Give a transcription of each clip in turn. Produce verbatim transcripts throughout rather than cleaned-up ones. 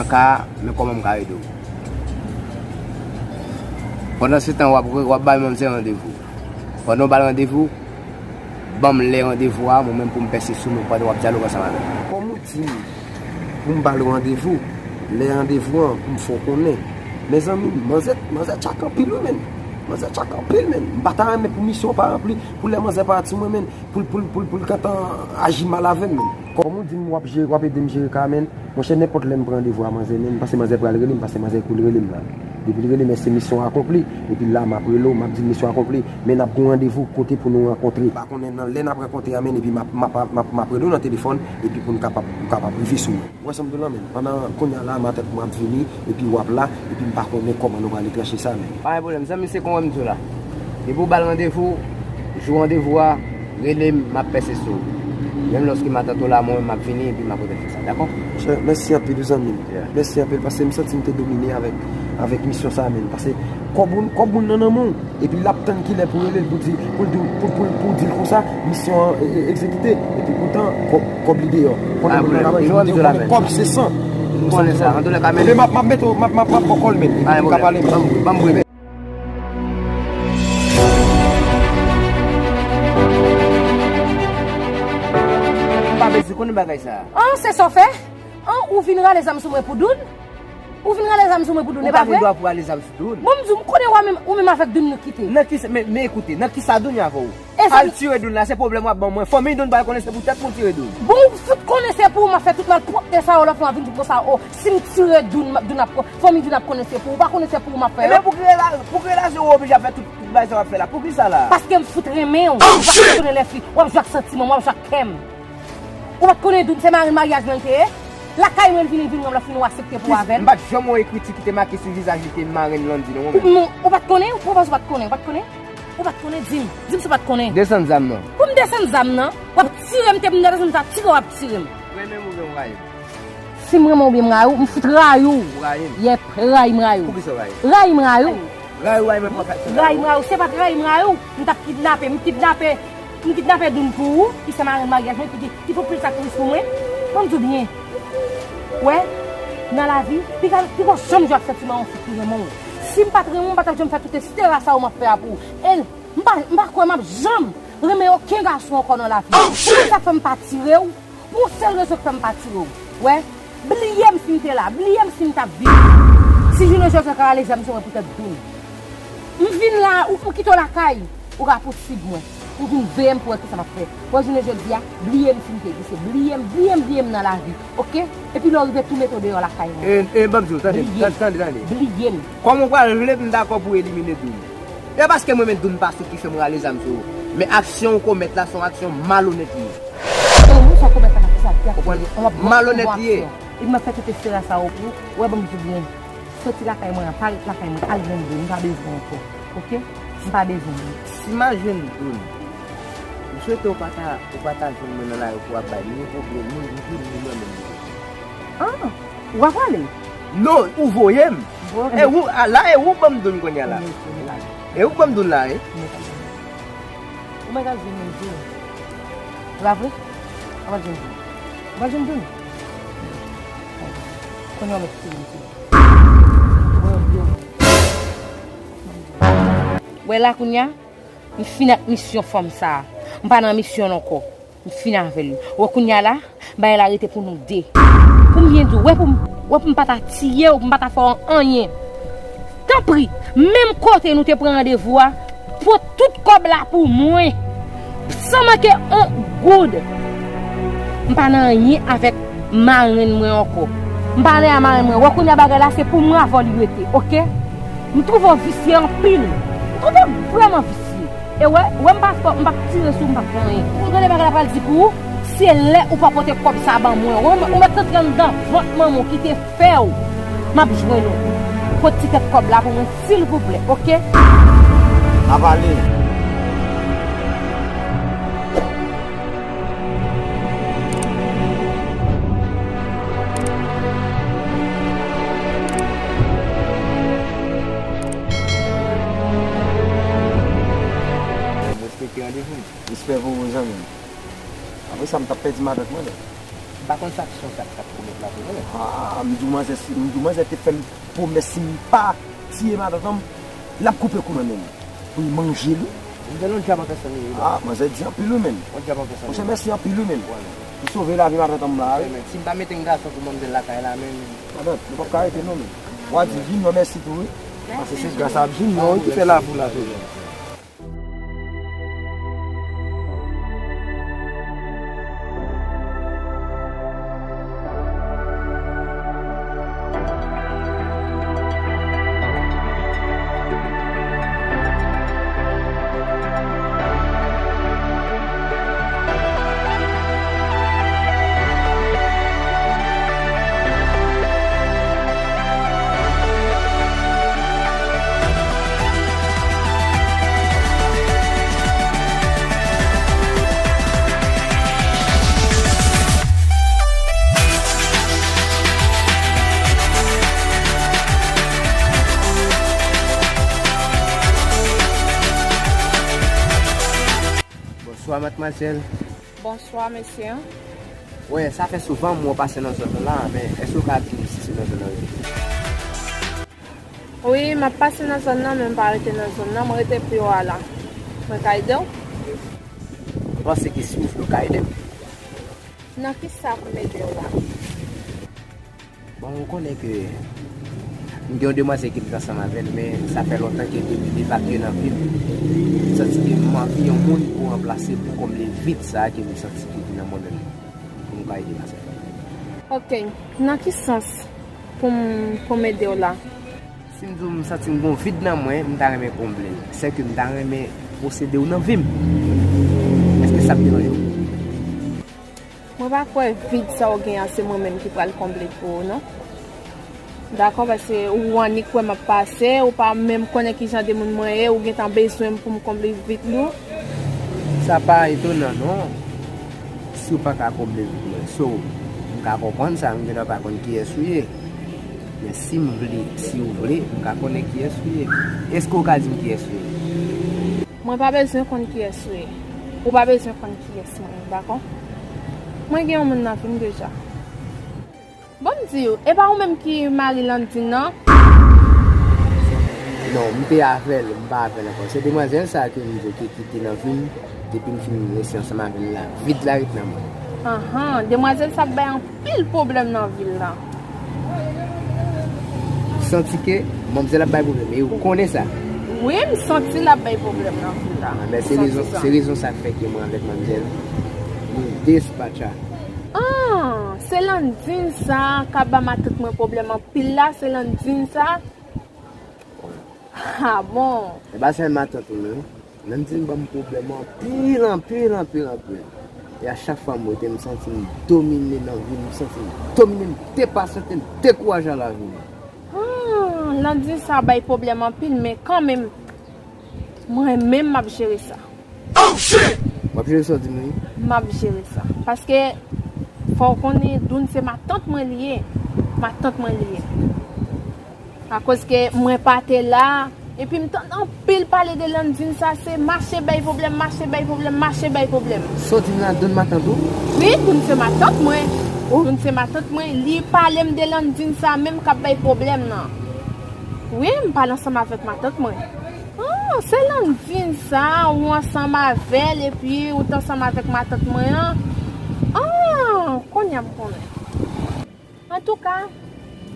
nan ka a, men kòman m ka ede w? Pandan se tan, w ap, w ap bay manzè randevou. Pandan w ba l randevou, ban m lè randevou a, mwen menm pou m pèse sou nou pandan w ap dyaloge ansanm avè m. Kòm ou di m pou m ba l randevou, lè randevou an, pou m fè w konnen. Mezanmi, manzè, manzè tchak anpil wi, menn. Manzè tchak anpil, menn. M pa ta renmen pou misyon pa ranpli, pou lè manzè pati mwen, menn, pou l, pou l, pou l, pou l gentan aji mal avè m, menn. Kòm ou di m w ap jere, w ap ede m jere ka, menn. Monchè, nenpòt lè m pran randevou a manzè, menn, m panse manzè pral rele m, m panse manzè kou l rele m la. Depi l rele m, èske misyon akonpli? Epi la, m ap rele w, m ap di l misyon akonpli. Men n ap gen yon randevou kote pou nou rankontre. M pa konnen nan lè n ap rankontre a, menn, epi m ap, m ap, m ap, m ap rele w nan telefòn, epi pou n kapab, ou kapab rive sou mwen. Ou wè sa m di w la, menn? Pandan kounye a la, matèt mwen ap vini, epi w ap la, epi m pa konnen kòman nou prale tranche sa, menn. Pa gen pwoblèm, zanmi, se kon w wè m di w la. Depi w ba l randevou, jou randevou a, rele m, m ap pèse sou ou. Menm lòske matant ou la, mwen menm m ap vini, epi m ap rete fè sa, dakò? Monchè, mèsi anpil wi, zanmi m. Yeah. Mèsi anpil, paske m santi m te domine avèk, avèk misyon sa a, menn. Paske kòb moun, kòb moun nan nan men w. Epi l ap tann kilè pou rele l, pou di, pou l di, pou, pou, pou di l konsa, misyon an e, e, egzekite. Epi poutan, kòb, kòb li deyò. Konnen moun nan la, kòb, kòb se san. M konnen sa. Antoulèka, men. Ebyen, m ap, m ap mete w, m ap, m ap, m ap ba w kòl, menn. Epi nou ka pale, menn. Ban m, ban m, ban m. Pa bezwen konnen bagay sa. An, se sa w fè? An, ou vin rale zam sou mwen pou Doun? Ou vin rale zam sou mwen pou Doun, e pa vre? Ou pa gen dwa pou rale zam sou Doun. Bon, m di w, m konnen w menm, ou menm avèk Doun nou kite. Nan ki, men, men ekoute, nan kisa Doun ye avè w? Al tire Doun la, se pwoblèm w ap ban mwen. Fanmiy Doun pral konnen se pou tèt mwen w tire Doun. Bon, ou fout konnen se pou ou m ap fè tout malpwòpte sa yo, lòt fwa w ap vin di m konsa, o, si m tire Doun, m ap, Doun ap, fanmiy Doun ap konnen se pou ou, ou pa konnen se pou ou m ap fè yo? Ebyen, pou ki rela-, pou ki rezon ou oblije ap fè tout, tout bagay sa w ap fè la? Pou ki sa la? Paske m fout renmen w. Ou pa konnen lè fi, w ap jwe ak santiman m, w ap jwe ak kè m. Ou pa t konnen Doun se marenn maryaj mwen l te ye? Lakay mwen l vini, l vin wè m, lòt fini w aksepte pou avè l. M pa t janm wè ekri ki te make sou vizaj li ke marenn Landy non, mwen menm. Ou pa t konnen? Ou panse ou pa t konnen? Ou pa t konnen? Ou pa t konnen? Di m. Di m si w pa t konnen. Desann zam nan. Pou m desann zam nan, w ap tire m, te pou m desann zam, tire w ap tire m. Renmen m oubyen w rayi m? Si m renmen w oubyen m rayi w, m fout rayi w. Ou rayi m? Yèp, rayi m rayi w. Poukisa w rayi m? Rayi m rayi w. Rayi w, rayi mwen pa fè sa. Rayi m rayi w, se pa t rayi m rayi w. M t ap kidnape, m kidnape, m kidnape Doun pou ou, ki se marenn maryaj mwen, ki, ki fout plis aktris pou mwen. Ban m di w byen. Wè, nan lavi, piga, piga w janm jwe ak santiman yon fi ki renmen w. Si m pa t renmen w, m pa t ap janm fè tout estera sa yo m ap fè a pou ou. E m pa, m pa kwè m ap janm renmen okenn gason ankò nan lavi. Pou sa fè m pa tire w, pou yon sèl rezon k fè m pa tire w. Wè, bliye m si m te la, bliye m si m t ap viv. Si jounen jodi a w ka rale zam sou mwen poutèt Doun. M vin la, ou, ou kite w lakay, ou ka pousuiv mwen. Ou vin veye m pou wè kisa m ap fè. Wè jounen jodi a, bliye m si m te egziste. Bliye m, bliye m, bliye m nan lavi. Oke? Epi lè w rive tou mete w deyò lakay mwen. E, e, ban m di w, tande, bliye m, tande, tande, tande. Bliye m. Kòman w pral vle m dakò pou w elimine Doun? E paske mwen menm Doun pa sou ki fè m rale zam sou ou. Men aksyon w komèt la, se yon aksyon malonèt li ye. E ou menm sa w komèt la, sa ki aksyon? Konprann? Malonèt li ye. Epi m ap fè tout espera sa yo pou ou. Wè, ban m di w byen. Soti lakay mwen an, pa ret lakay mwen, al jwenn Doun, m pa bezwen w ankò. Oke? M pa bezwen w. Si m al jwenn Doun, m swete w pa ta, w pa ta jwenn mwen nan lari pou w ap bay ni pwoblèm, ni, ni, ni mwen menm. Ah, w ap ale? Non, ou voye m. Voye m. E ou, a, la, e ou ban m Doun kounye a la. E ou ban m Doun la, e? Ou mèt al jwenn Doun. E pa vre? Ou mèt jwenn Doun. Ou mèt jwenn Doun. Kounye a w mèt kite Doun. Wè la kounye a, m fin ak misyon fanm sa a. M pa nan misyon l ankò. M fin avè l. Wè kounye a la, bagay la rete pou nou de. Pou m byen di w, wè pou m, wè pou m pa ta tiye w, pou m pa ta fè w anyen. Tanpri, menm kote nou te pran randevou a, pot tout kòb la pou mwen. San manke on goud. M pa nan anyen avèk marenn mwen ankò. M pa nan anyen a marenn mwen. Wè kounye a bagay la, se pou mwen avè w li rete, oke? M twouve w visye anpil. M twouve w vrèman visye. E wè, wè m pa fò, m p ap tire sou ou, m p ap fè anyen. Ou konn kote bagay la pral di pou ou? Se lè ou pa pote kòb sa ban mwen. Ou, ou mèt antre anndan vant manman w ki te fè w. M ap jwenn ou. Pot ti tèt kòb la pou mwen, silvouplè, oke? M ap ale. Respekte randevou m. Respè pou ou, zanmi m. Apre sa, m t ap pèdi matant mwen, menm. M pa konn sa k se yon kat k ap pwomèt la pou mwen. Ah, m di w manzè, si, m di w manzè te fè m pwomès, si m pa tiye matant mwen, l ap koupe kou nan men m. Pou l manje l, wi. M te nan djab an pèsòn, wi. Ah, manzè di anpil, wi, menm. Yon djab an pèsòn. Monchè, mèsi anpil, wi, menm. Ou sove lavi matant mwen la, wi. Wi, menm. Si m pa mete m gason pou manzè lakay la, menm. Matant, nou p ap ka rete, non, menm. W a di Junior mèsi tou, wi. Paske se gras a Junior, wi, ki fè lavi w la toujou. Bonswa, madmwazèl. Bonswa, mesye. Wi, sa fè souvan m wè w pase nan zòn nan la, men èske w ka di m si se nan zòn nan w rete? Wi, m ap pase nan zòn nan, men m pa rete nan zòn nan, mwen rete pi wo a la. Mwen ka ede w? Mwen panse ke si w vle, w ka ede m. Nan ki sa pou m ede w la? Bon, ou konnen ke m gen yon demwazèl ke m t ansanm avè l, men sa fè lontan ke depi l evakye nan vi m, m santi ke m anvi yon moun pou ranplase, pou konble vid sa a ke m santi ke vin nan mwen menm. Pou m ka ede m a sa. Ok, nan ki sans pou m, pou m ede w la? Si m di w m santi m gon vid nan mwen, m ta renmen konble l. Sèke m ta renmen posede w nan vi m. Èske sa ap deranje w? Mwen pa kwè vid sa w gen an se mwen menm ki pral konble l pou ou, non. Dakò, paske ou annik wè m ap pase, ou pa menm konnen ki jan de moun mwen ye, ou gentan bezwen m pou m konble vid ou. Sa pa etonan, non. Si w pa ka konble vid mwen, so, m ka konprann sa, m gentan pa konn kiyès ou ye. Men si m vle, si w vle, m ka konnen kiyès ou ye. Èske w ka di m kiyès ou ye? Mwen pa bezwen konn kiyès ou ye. Ou pa bezwen konn kiyès mwen ye, dakò? Mwen gen yon moun nan vi m deja. Bon, m di w, e pa ou menm ki mari Landine nan? Non, m te avè l, m pa avè l ankò. Se demwazèl sa a ke m di w ki kite nan vi m. Depi m fin rete ansanm avè l la, vid la ret nan mwen. Anhan, demwazèl sa ap bay anpil pwoblèm nan vil la. Ou santi ke manmzèl ap bay pwoblèm, e ou konnen sa. Wi, m santi l ap bay pwoblèm nan vil la. Ah, men se rezon, se rezon sa k fè ke mwen avèk manmzèl, nou despatcha. Ah, se Landine sa k ap ba matant mwen pwoblèm anpil la, se Landine sa? Ah bon? E pa sèl matant ou non. Landine ban m pwoblèm anpil, anpil, anpil, anpil. E a chak fwa m wete, m santi m domine nan vi m, m santi m domine, m depasyante, m dekouraje a lavi m. Hmm, Landine sa bay pwoblèm anpil, men kanmenm, mwen menm m ap jere sa. Oh shit! W ap jere sa w di m wi? M ap jere sa. Paske, fò w konnen, Doun se matant mwen li ye. Matant mwen li ye. Akoz ke mwen pa te la, epi m tann anpil pale de Landine sa, se mache bay pwoblèm, mache bay pwoblèm, mache bay pwoblèm. Sa w di m la, Doun matant ou? Wi, Doun se matant mwen. Oh. Doun se matant mwen. Li pale m de Landine sa menm k ap bay pwoblèm nan. Wi, m pale ansanm avèk matant mwen. Ah, se Landine sa, ou ansanm avè l, epi ou t ansanm avèk matant mwen an. Ah, kounye a m konnen. Antouka,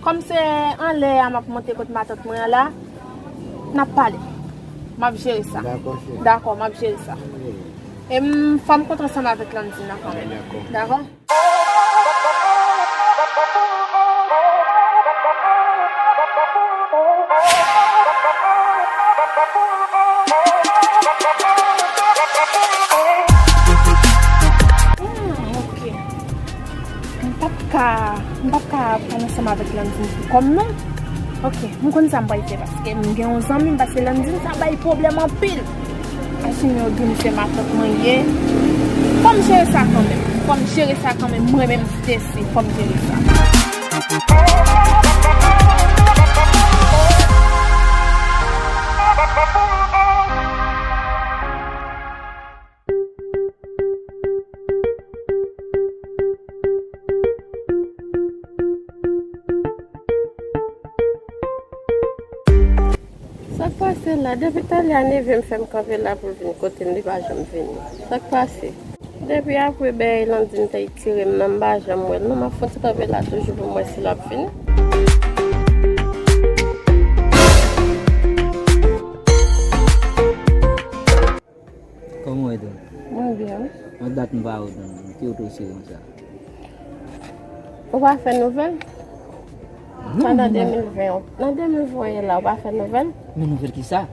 kòm se anlè a m ap monte kot matant mwen an la, n ap pale. M ap jere sa. Dakò, cheri. Dakò, m ap jere sa. Wi. E m, fò m kontre ansanm avèk Landine nan kanmenm. Dakò. Dakò? Ah, ok. M p ap ka, m p ap ka pran ansanm avèk Landine pou kò m non. Ok, m konn sa m pral fè paske m gen yon zanmi m, paske Landine sa bay pwoblèm anpil. A Junior di m se matant mwen ye. Fò m jere sa kanmenm. Fò m jere sa kanmenm. Mwen menm Stacy, fò m jere sa. Sa k pase la? Depi talè a Neve m fè m kanpe la pou l vin kote m, li pa janm vini. Sa k pase? Depi apre bèy Landine te tire m nan, m pa janm wè l non. M ap fè yon ti kanpe la toujou pou m wè si l ap vini. Kòman w ye, Doun? Mwen byen, wi. Yon dat m pa wè w, Doun. Ki w tou sere konsa? Ou pa fè nouvèl? Non, pandan non. De mil ven, nan de mil ven w ye la, ou pa fè nouvèl? Men nouvèl ki sa?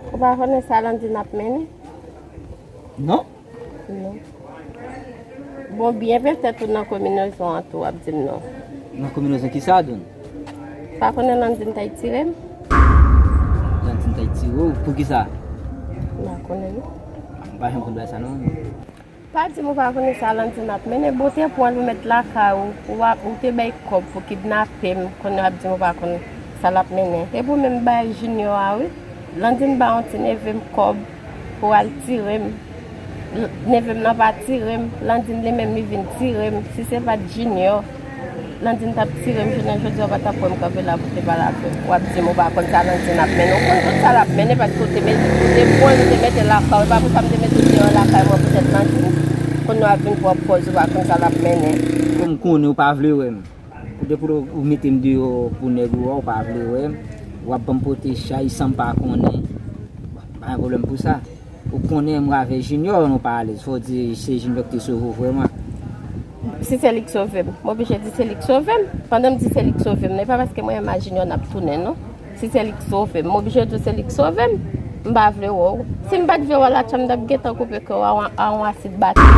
Ou pa konnen sa Landine ap mennen? Non. Non. Bon, byen petèt ou nan konbinezon an tou, w ap di m non. Nan konbinezon ki sa, Doun? Pa konnen Landine t al tire m? Landine t al tire w? Poukisa? M pa konnen non. M pa janm konn bagay sa non. Pa di m ou pa konnen sa Landine ap mennen. Bon, te pran l ou met lakay ou, ou ap, ou te bay kòb pou kidnape m, kounye a w ap di m ou pa konn sa l ap mennen. Epi w menm bay Junior a wi. Landine ba yon ti neve m kòb pou al tire m. L-, neve m nan pa tire m. Landine li menm li vin tire m. Si se pa t Junior, Landine t ap tire m jounen jodi a, w pa t ap wè m kanpe la pou te pale avè w. W ap di m ou pa konn sa Landine ap mennen. Ou konn tout sa l ap mennen paske w te met, ou te pran l, ou te mete l lakay w. E pa pou sa m te mete w deyò lakay mwen poutèt Landine. Kounye a w ap vin pran pòz ou pa konn sa l ap mennen. Kòm m konnen w pa vle wè m. Depi w, ou mete m deyò pou nèg ou a, ou pa vle wè m. W ap ban m pote chay san m pa konnen. Pa gen pwoblèm pou sa. Ou konnen mwen avè Junior nou pa alèz, fò w di se Junior ki te sove w vrèman. Si se li k sove m, m oblije di se li k sove m. Pandan m di se li k sove m nan, e pa paske mwen menm a Junior n ap tounen non. Si se li k sove m, m oblije di w se li k sove m. M pa vle wè w. Si m pa t vle wè w, la tchanm t ap gentan koupe kè w a, a yon asid batri.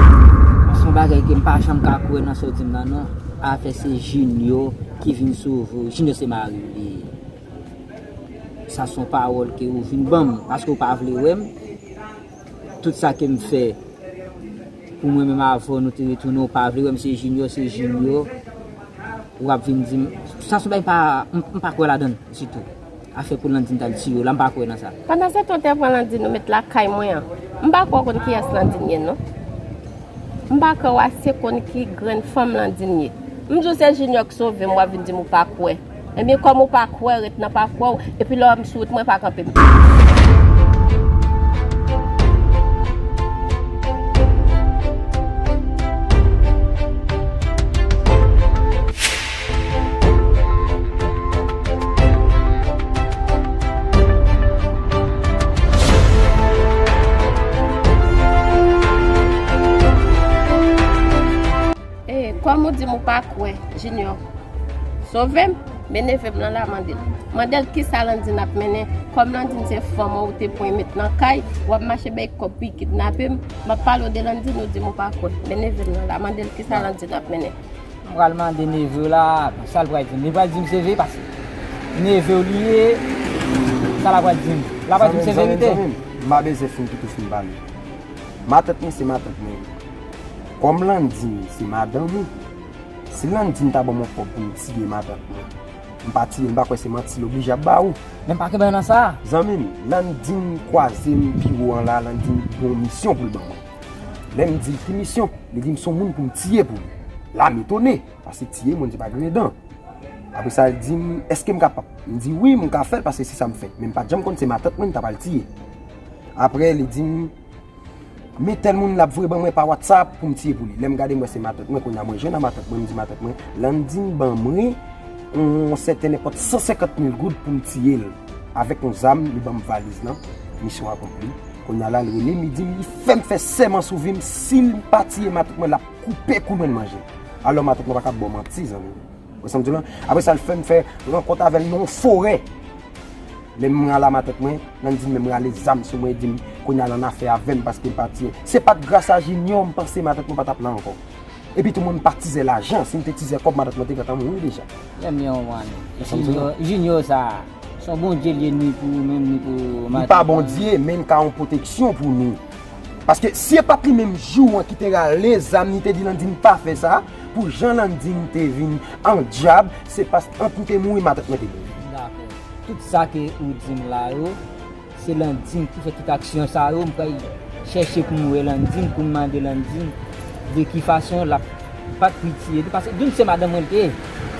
Se yon bagay ke m pa janm ka kwè nan sa w di m nan non. Afè se Junior ki vin sove w. Junior se mari w li ye. Sa se yon pawòl ke ou vin ban m, paske ou pa vle wè m. Tout sa ke m fè pou mwen menm avè w, nou te retounen, ou pa vle wè m, se Junior, se Junior. Ou ap vin di m, sa se yon bagay pa, m, m pa kwè ladan l ditou. Afè pou Landine t al tire w la, m pa kwè nan sa. Pandan se tan w te pran Landine ou met lakay mwen an, m pa kwè w konn kiyès Landine ye non. M pa kwè w ase konn ki grenn fanm Landine ye. M di w se Junior k sove m, w ap vin di m ou pa kwè. Ebyen, kòm ou pa kwè, ret nan pa kwè w, epi lè w wè m sou wout mwen, pa kanpe m. Ou pa kwè, Junior. Sove m, men neve m lan la, mande l. Mande l kisa Landine ap mennen. Kòm Landine se fanm ou te pran met nan kay, w ap mache bay kòb pou l kidnape m. M ap pale w de Landine, ou di m ou pa kwè. Men neve m lan la, mande l kisa Landine ap mennen. M pral mande neve w la, sa l pral di m. Li pral di m seve pase. Neve w li ye, sa l pral di m. L pral di m se verite. Zanmi m, zanmi m, m pa bezwen fin toutou fin pale. Matant mwen se matant mwen. Kòm Landine se madanm ou, si Landine ta ban m yon kòb pou m tiye matant mwen, m pa tiye, m pa kwè se manti l oblije ap ba ou. Men m pa kenbe nan sa. Zanmi m, Landine kwaze m biwo an la, Landine gen yon misyon pou l ban mwen. Lè m di l ki misyon, li di m se yon moun pou m tiye pou li. La m etone, paske tiye moun se pa griyen dan. Apre sa, li di m, èske m kapab? M di wi, m ka fè l paske se sa m fè. Men m pa t janm konn se matant mwen m ta pral tiye. Apre, li di m, men tèl moun l ap voye ban mwen pa WhatsApp pou m tiye pou li. Lè m gade, m wè se matant mwen, kounye a mwen jwenn a matant mwen, m di matant mwen, Landine ban mwen yon sèten nenpòt san senkant mil goud pou m tiye l. Avèk yon zam, li ban m valiz lan, misyon akonpli. Kounye a la, l rele m, li di m, li fè m fè sèman sou vi m, si m pa tiye matant mwen, l ap koupe kou mwen manje. Alò, matant mwen pa ka ba w manti, zanmi. Wè sa m di w lan? Apre sa, l fè m fè rankont avè l nan yon forè. Lè m rale a matant mwen, Landine menm rale zam sou mwen, di m, kounye a l annafè avè m paske m pa tiye. Se pa t gras a Junior, m panse matant mwen pa t ap la ankò. Epi tou, mwen, m pa tizè lajan. Si m te tizè kòb, matant mwen te gentan mouri deja. Lè m yon wan. Junior, Junior sa, se yon Bondye l ye ni pou ou menm, ni pou matant mwen. Li pa Bondye, men l ka yon pwoteksyon pou nou. Paske si e pa t li menm jou an ki te rale zam, li te di Landine pa fè sa, pou jan Landine te vin an dyab, se paske ant nou te mouri, matant mwen te mouri. Dakò. Tout sa ke ou di m la yo, se Landine ki fè tout aksyon sa yo, m pral chèche pou m wè Landine, pou m mande Landine de ki fason l ap bat pou l tiye Doun, paske Doun se madanm mwen l te ye.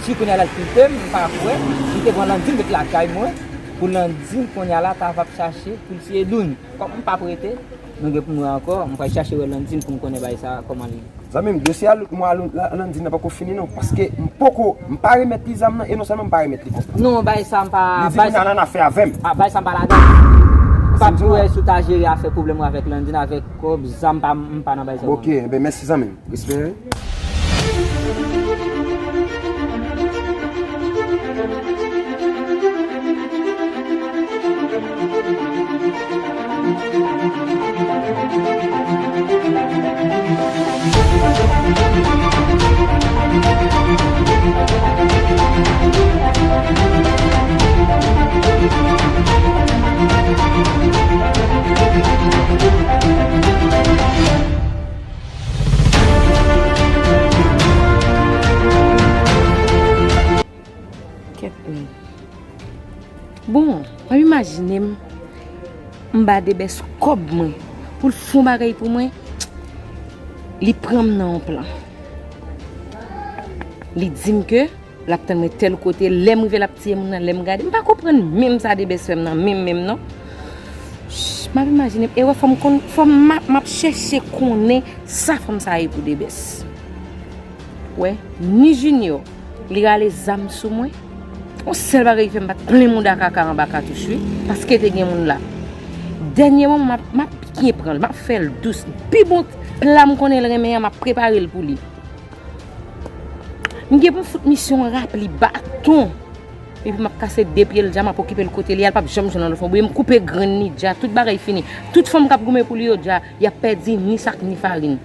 Si kounye a l al kite m, m pa kwè, li te pran Landine met lakay mwen, pou Landine kounye a la ta va ap chache pou l tiye Doun. Kòm m p ap rete, nou gen pou m wè ankò, m pral chache wè Landine pou m konnen bagay sa a kòman li ye. Zanmi m, dosye a Landine nan poko fini non, paske m poko, m pa remèt li zam nan, e non sèlman m pa remèt li kòb. Non, bagay sa m pa, li di kounye a l annafè avè m. Ah, bagay sa m pa ladan. M p ap di wè si w ta jere afè pwoblèm ou avèk Landine, avèk kòb, zam, m pa, m pa nan bagay sa. Ok, enben mèsi zanmi m. Respè. Kèt men. Bon, w ap imajine m, m ba Debès kòb mwen pou l fè yon bagay pou mwen, li pran m nan yon plan. Li di m ke l ap tann mwen tèl kote, lè m rive l ap tiye moun nan, lè m gade, m pa konprann menm sa Debès fè m nan, menm, menm non. Ch, m ap imajine m, e wè fò m konn, fò m, m ap, m ap chèche konnen sa fanm sa ye pou Debès. Wè, ni Junior, li rale zam sou mwen. Yon sèl bagay ki fè m pa t plen mouda kaka anba katouch wi, paske te gen moun la. Dènyèman, m ap, m ap byen pran l, m ap fè l dous. Pi bon pla m konnen l renmen an, m ap prepare l pou li. M gen pou m fout misyon an rap li baton. Epi m ap kase de pye l dja, m ap okipe l kote li a, l p ap janm jwenn nan lòt fanm. Oubyen m koupe grenn li dja, tout bagay fini. Tout fanm k ap goumen pou li yo dja, y ap pèdi ni sak ni farin.